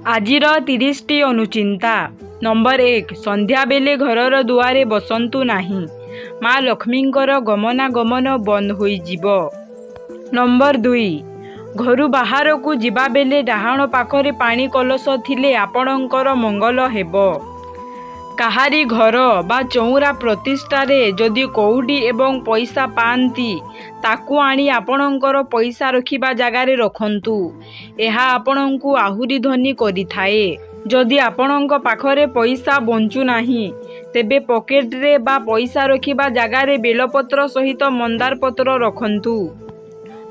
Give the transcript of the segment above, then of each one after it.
ଆଜିର 30ଟି ଅନୁଚିନ୍ତା। ନମ୍ବର 1, ସନ୍ଧ୍ୟାବେଳେ ଘରର ଦୁଆରେ ବସନ୍ତୁ ନାହିଁ, ମା ଲକ୍ଷ୍ମୀଙ୍କର ଗମନାଗମନ ବନ୍ଦ ହୋଇଯିବ। ନମ୍ବର 2, ଘରୁ ବାହାରକୁ ଯିବାବେଳେ ଡାହାଣ ପାଖରେ ପାଣି କଳସ ଥିଲେ ଆପଣଙ୍କର ମଙ୍ଗଳ ହେବ। କାହାରି ଘର ବା ଚଉଁରା ପ୍ରତିଷ୍ଠାରେ ଯଦି କଉଡ଼ି ଏବଂ ପଇସା ପାଆନ୍ତି, ତାକୁ ଆଣି ଆପଣଙ୍କର ପଇସା ରଖିବା ଜାଗାରେ ରଖନ୍ତୁ। ଏହା ଆପଣଙ୍କୁ ଆହୁରି ଧନୀ କରିଥାଏ। ଯଦି ଆପଣଙ୍କ ପାଖରେ ପଇସା ବଞ୍ଚୁନାହିଁ, ତେବେ ପକେଟରେ ବା ପଇସା ରଖିବା ଜାଗାରେ ବେଲପତ୍ର ସହିତ ମନ୍ଦାର ପତ୍ର ରଖନ୍ତୁ।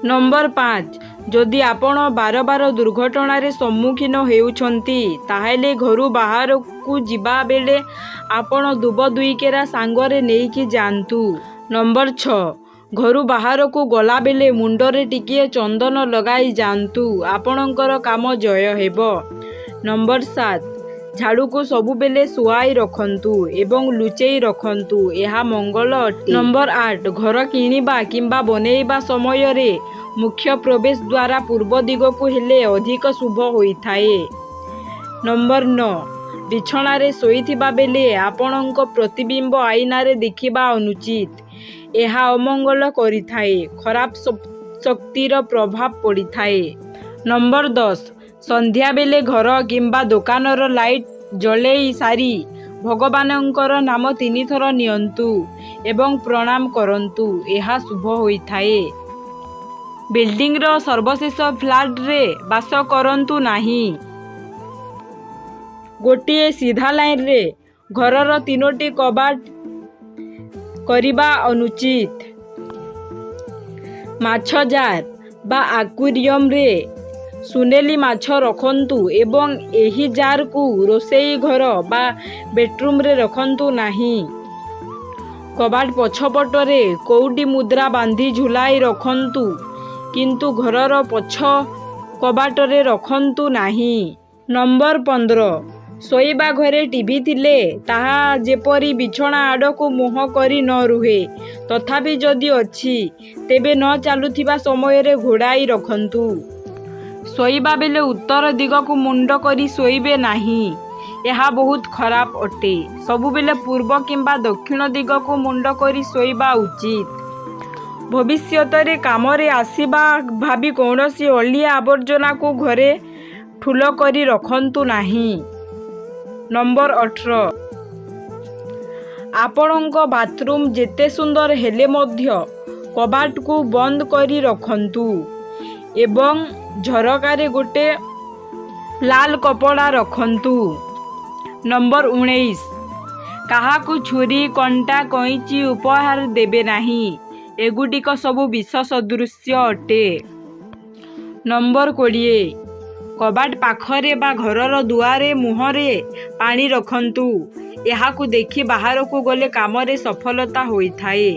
ନମ୍ବର 5, ଯଦି ଆପଣ ବାରବାର ଦୁର୍ଘଟଣାରେ ସମ୍ମୁଖୀନ ହେଉଛନ୍ତି, ତାହେଲେ ଘରୁ ବାହାରକୁ ଯିବା ବେଳେ ଆପଣ ଦୁବ ଦୁଇକେରା ସାଙ୍ଗରେ ନେଇକି ଯାଆନ୍ତୁ। ନମ୍ବର 6, ଘରୁ ବାହାରକୁ ଗଲାବେଳେ ମୁଣ୍ଡରେ ଟିକିଏ ଚନ୍ଦନ ଲଗାଇ ଯାଆନ୍ତୁ, ଆପଣଙ୍କର କାମ ଜୟ ହେବ। ନମ୍ବର 7, ଝାଡ଼ୁକୁ ସବୁବେଳେ ଶୁଆଇ ରଖନ୍ତୁ ଏବଂ ଲୁଚେଇ ରଖନ୍ତୁ, ଏହା ମଙ୍ଗଳ ଅଟେ। ନମ୍ବର 8, ଘର କିଣିବା କିମ୍ବା ବନେଇବା ସମୟରେ ମୁଖ୍ୟ ପ୍ରବେଶ ଦ୍ୱାର ପୂର୍ବ ଦିଗକୁ ହେଲେ ଅଧିକ ଶୁଭ ହୋଇଥାଏ। ନମ୍ବର 9, ବିଛଣାରେ ଶୋଇଥିବା ବେଳେ ଆପଣଙ୍କ ପ୍ରତିବିମ୍ବ ଆଇନାରେ ଦେଖିବା ଅନୁଚିତ। ଏହା ଅମଙ୍ଗଳ କରିଥାଏ, ଖରାପ ଶକ୍ତିର ପ୍ରଭାବ ପଡ଼ିଥାଏ। ନମ୍ବର 10, ସନ୍ଧ୍ୟାବେଳେ ଘର କିମ୍ବା ଦୋକାନର ଲାଇଟ୍ ଜଳେଇ ସାରି ଭଗବାନଙ୍କର ନାମ ତିନିଥର ନିଅନ୍ତୁ ଏବଂ ପ୍ରଣାମ କରନ୍ତୁ, ଏହା ଶୁଭ ହୋଇଥାଏ। ବିଲ୍ଡିଂର ସର୍ବଶେଷ ଫ୍ଲାଟ୍ରେ ବାସ କରନ୍ତୁ ନାହିଁ। ଗୋଟିଏ ସିଧା ଲାଇନରେ ଘରର ତିନୋଟି କବାଟ କରିବା ଅନୁଚିତ। ମାଛ ଜାର ବା ଆକ୍ୱାରିୟମରେ ସୁନେଲି ମାଛ ରଖନ୍ତୁ ଏବଂ ଏହି ଜାରକୁ ରୋଷେଇ ଘର ବା ବେଡରୁମରେ ରଖନ୍ତୁ ନାହିଁ। କବାଟ ପଛପଟରେ କଉଡ଼ି ମୁଦ୍ରା ବାନ୍ଧି ଝୁଲାଇ ରଖନ୍ତୁ, କିନ୍ତୁ ଘରର ପଛ କବାଟରେ ରଖନ୍ତୁ ନାହିଁ। ନମ୍ବର 15, ଶୋଇବା ଘରେ ଟିଭି ଥିଲେ ତାହା ଯେପରି ବିଛଣା ଆଡ଼କୁ ମୁହଁ କରି ନ ରୁହେ। ତଥାପି ଯଦି ଅଛି, ତେବେ ନ ଚାଲୁଥିବା ସମୟରେ ଘୋଡ଼ାଇ ରଖନ୍ତୁ। ଶୋଇବା ବେଳେ ଉତ୍ତର ଦିଗକୁ ମୁଣ୍ଡ କରି ଶୋଇବେ ନାହିଁ, ଏହା ବହୁତ ଖରାପ ଅଟେ। ସବୁବେଳେ ପୂର୍ବ କିମ୍ବା ଦକ୍ଷିଣ ଦିଗକୁ ମୁଣ୍ଡ କରି ଶୋଇବା ଉଚିତ। ଭବିଷ୍ୟତରେ କାମରେ ଆସିବ ଭାବି କୌଣସି ଅଳିଆ ଆବର୍ଜନାକୁ ଘରେ ଠୁଳ କରି ରଖନ୍ତୁ ନାହିଁ। ନମ୍ବର 18, ଆପଣଙ୍କ ବାଥରୁମ୍ ଯେତେ ସୁନ୍ଦର ହେଲେ ମଧ୍ୟ କବାଟକୁ ବନ୍ଦ କରି ରଖନ୍ତୁ ଏବଂ ଝରକାରେ ଗୋଟେ ଲାଲ କପଡ଼ା ରଖନ୍ତୁ। ନମ୍ବର 19, କାହାକୁ ଛୁରୀ, କଣ୍ଟା, କଇଁଚି ଉପହାର ଦେବେ ନାହିଁ। ଏଗୁଡ଼ିକ ସବୁ ବିଷ ସଦୃଶ୍ୟ ଅଟେ। ନମ୍ବର 20, କବାଟ ପାଖରେ ବା ଘରର ଦୁଆରେ ମୁହଁରେ ପାଣି ରଖନ୍ତୁ। ଏହାକୁ ଦେଖି ବାହାରକୁ ଗଲେ କାମରେ ସଫଳତା ହୋଇଥାଏ,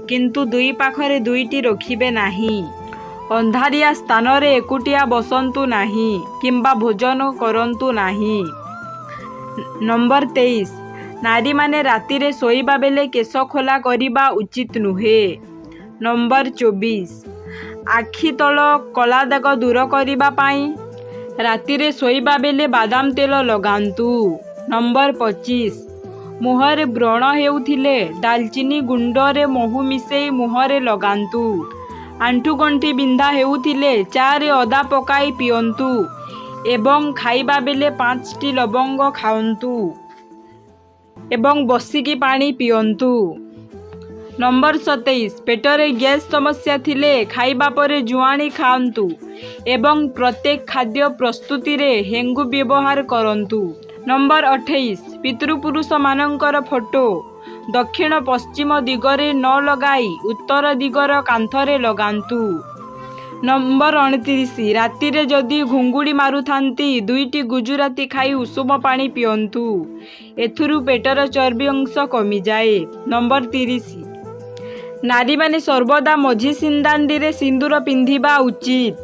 କିନ୍ତୁ ଦୁଇ ପାଖରେ ଦୁଇଟି ରଖିବେ ନାହିଁ। ଅନ୍ଧାରିଆ ସ୍ଥାନରେ ଏକୁଟିଆ ବସନ୍ତୁ ନାହିଁ କିମ୍ବା ଭୋଜନ କରନ୍ତୁ ନାହିଁ। ନମ୍ବର 23, ନାରୀମାନେ ରାତିରେ ଶୋଇବା ବେଳେ କେଶ ଖୋଲା କରିବା ଉଚିତ ନୁହେଁ। ନମ୍ବର 24, ଆଖି ତଳ କଳା ଦାଗ ଦୂର କରିବା ପାଇଁ ରାତିରେ ଶୋଇବା ବେଳେ ବାଦାମ ତେଲ ଲଗାନ୍ତୁ। ନମ୍ବର 25, ମୁହଁରେ ବ୍ରଣ ହେଉଥିଲେ ଡାଲଚିନି ଗୁଣ୍ଡରେ ମହୁ ମିଶାଇ ମୁହଁରେ ଲଗାନ୍ତୁ। ଆଣ୍ଠୁଗଣ୍ଠି ବିନ୍ଧା ହେଉଥିଲେ ଚାରେ ଅଦା ପକାଇ ପିଅନ୍ତୁ ଏବଂ ଖାଇବା ବେଳେ ପାଞ୍ଚଟି ଲବଙ୍ଗ ଖାଆନ୍ତୁ ଏବଂ ବସିକି ପାଣି ପିଅନ୍ତୁ। ନମ୍ବର 27, ପେଟରେ ଗ୍ୟାସ୍ ସମସ୍ୟା ଥିଲେ ଖାଇବା ପରେ ଜୁଆଣି ଖାଆନ୍ତୁ ଏବଂ ପ୍ରତ୍ୟେକ ଖାଦ୍ୟ ପ୍ରସ୍ତୁତିରେ ହେଙ୍ଗୁ ବ୍ୟବହାର କରନ୍ତୁ। ନମ୍ବର 28, ପିତୃପୁରୁଷମାନଙ୍କର ଫଟୋ ଦକ୍ଷିଣ ପଶ୍ଚିମ ଦିଗରେ ନ ଲଗାଇ ଉତ୍ତର ଦିଗର କାନ୍ଥରେ ଲଗାନ୍ତୁ। ନମ୍ବର 29, ରାତିରେ ଯଦି ଘୁଙ୍ଗୁଡ଼ି ମାରୁଥାନ୍ତି, ଦୁଇଟି ଗୁଜୁରାତି ଖାଇ ଉଷୁମ ପାଣି ପିଅନ୍ତୁ। ଏଥିରୁ ପେଟର ଚର୍ବି ଅଂଶ କମିଯାଏ। ନମ୍ବର 30, ନାରୀମାନେ ସର୍ବଦା ମଝି ସିନ୍ଦାଣ୍ଡିରେ ସିନ୍ଦୁର ପିନ୍ଧିବା ଉଚିତ।